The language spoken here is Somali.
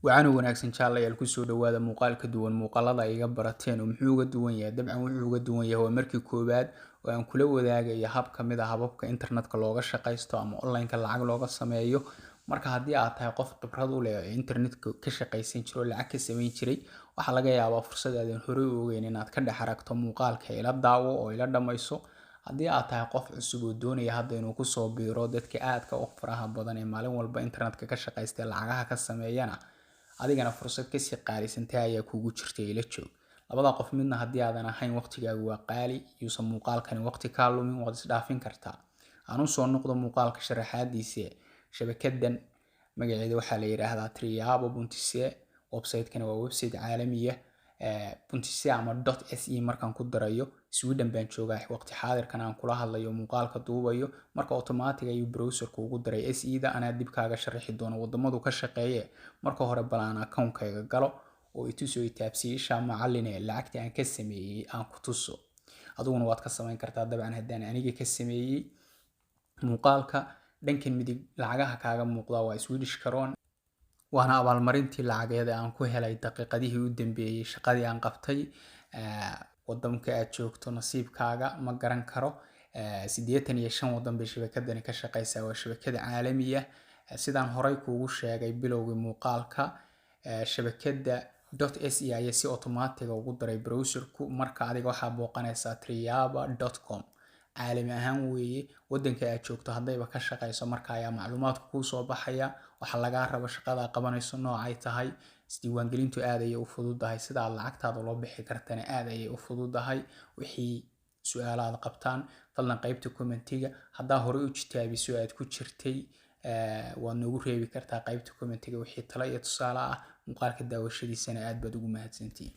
Wacan oo wanaagsan, jaalayaal, kusoo dhawaada muuqaal ka duwan muuqaalada ay iga barateen. Oo muxuu uga duwan yahay? Dabcan wuxuu uga duwan yahay, waa markii koowaad oo aan kula wadaagayo hab ka mid ah hababka internetka looga shaqaysto ama online-ka lacag looga sameeyo. Marka haddii aad tahay qof khibrad u leh oo internetka ka shaqaysan jiray oo lacag ka samayn jiray, waxaa laga yaabaa fursad aadan horey u ogeyn inaad ka dhex aragto. Muuqaalka ila daawo oo ila dhammayso. Haddii aad tahay qof cusub oo doonaya hadda inuu kusoo biiro dadka aadka u faraha badan ee maalin walba internetka ka shaqaysta, lacagaha ka sameeyana, adigana fursad kasii qaalisantay ayaa kugu jirta, ila joog. Labada qof midna haddii aadan ahayn, waqtigaagu waa qaali, yuusan muuqaalkani waqti kaa lumin, waad isdhaafin kartaa. Aan usoo noqdo muuqaalka sharaxaadiisa. Shabakadan magaceeda waxaa la yidhaahdaa Triaba.se. Website-kani waa website caalamiya. .se ama .se markaan ku darayo, Sweden baan joogaa waqti xaadirkan aan kula hadlayo, muuqaalka duubayo. Marka automatic ayuu browserka ugu daray se da. Anaa dib kaaga sharaxi doono wadamadu ka shaqeeye. Marka hore bal aan account-kayga galo oo ituso itaabsiye isha macaline, lacagta aan ka sameeyey aan ku tuso. Adiguna waad ka samayn kartaa dabcan haddaan aniga ka sameeyey. Muuqaalka dhankan midig lacagaha kaaga muuqda waa Swedish krona, waana abaalmarintii lacageed ee aan ku helay daqiiqadihii u dambeeyey shaqadii aan qabtay. Wadanka aad joogto nasiibkaaga ma garan karo. 85 wadan bay shabakadani ka shaqeysaa, waa shabakada caalamiya. Sidaan horey kuugu sheegay bilowgii muuqaalka, shabakada .se ayaa si automatic ugu daray browserku. Marka adiga waxaa booqanaysaa triaba.com. Caalami ahaan weeye, wadanka aad joogto haddayba ka shaqeyso, marka ayaa macluumaadku kuu soo baxaya, waxa lagaa rabo, shaqada qabanayso noocay tahay. Isdiiwaangelintu aad ayay u fududahay, sida aad lacagtaada loo bixi kartana aad ayay u fududahay. Wixii su-aalaad qabtaan, fadlan qaybta commentiga. Haddaa horey u jitaabiso aad ku jirtay, waad noogu reebi kartaa qaybta commentiga wixii talo iyo tusaale ah. Muuqaalka daawashadiisana aad baad ugu mahadsantihiin.